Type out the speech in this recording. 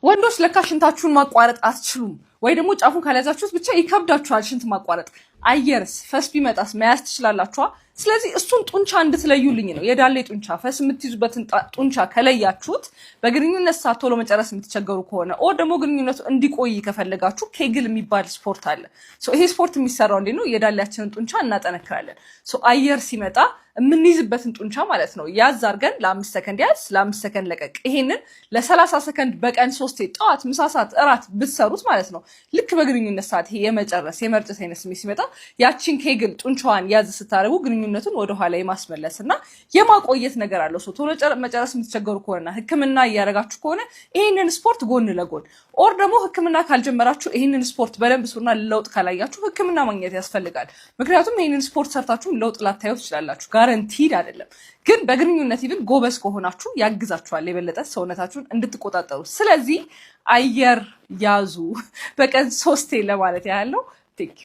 ወንዶች ለካ ሽንታችሁን ማቋረጥ አትችሉም፣ ወይ ደግሞ ጫፉን ካልያዛችሁት ብቻ ይከብዳችኋል ሽንት ማቋረጥ። አየርስ ፈስ ቢመጣስ መያዝ ትችላላችኋ። ስለዚህ እሱን ጡንቻ እንድትለዩልኝ ነው። የዳሌ ጡንቻ፣ ፈስ የምትይዙበትን ጡንቻ ከለያችሁት በግንኙነት ሰዓት ቶሎ መጨረስ የምትቸገሩ ከሆነ or ደግሞ ግንኙነቱ እንዲቆይ ከፈለጋችሁ Kegel የሚባል ስፖርት አለ። ይሄ ስፖርት የሚሰራው እንዴት ነው? የዳሌያችንን ጡንቻ እናጠነክራለን። አየር ሲመጣ የምንይዝበትን ጡንቻ ማለት ነው። ያዝ አድርገን ለ5 ሰከንድ ያዝ፣ ለ5 ሰከንድ ለቀቅ። ይሄንን ለ30 ሰከንድ በቀን ሶስቴ ጠዋት፣ ምሳ ሰዓት፣ እራት ብትሰሩት ማለት ነው። ልክ በግንኙነት ሰዓት ይሄ የመጨረስ የመርጨት አይነት ስሜት ሲመጣ ያቺን Kegel ጡንቻዋን ያዝ ስታደርጉ ግንኙነቱን ወደኋላ የማስመለስ እና የማቆየት ነገር አለው። ቶሎ መጨረስ የምትቸገሩ ከሆነና ሕክምና እያደረጋችሁ ከሆነ ይሄንን ስፖርት ጎን ለጎን or ደግሞ ሕክምና ካልጀመራችሁ ይሄንን ስፖርት በደንብ ስሩና ለውጥ ካላያችሁ ሕክምና ማግኘት ያስፈልጋል። ምክንያቱም ይሄንን ስፖርት ሰርታችሁ ለውጥ ላታዩ ትችላላችሁ። Guaranteed አይደለም። ግን በግንኙነት even ጎበዝ ከሆናችሁ ያግዛችኋል የበለጠ ሰውነታችሁን እንድትቆጣጠሩ። ስለዚህ አየር ያዙ በቀን ሶስቴ ለማለት ያህል ነው። Thank you.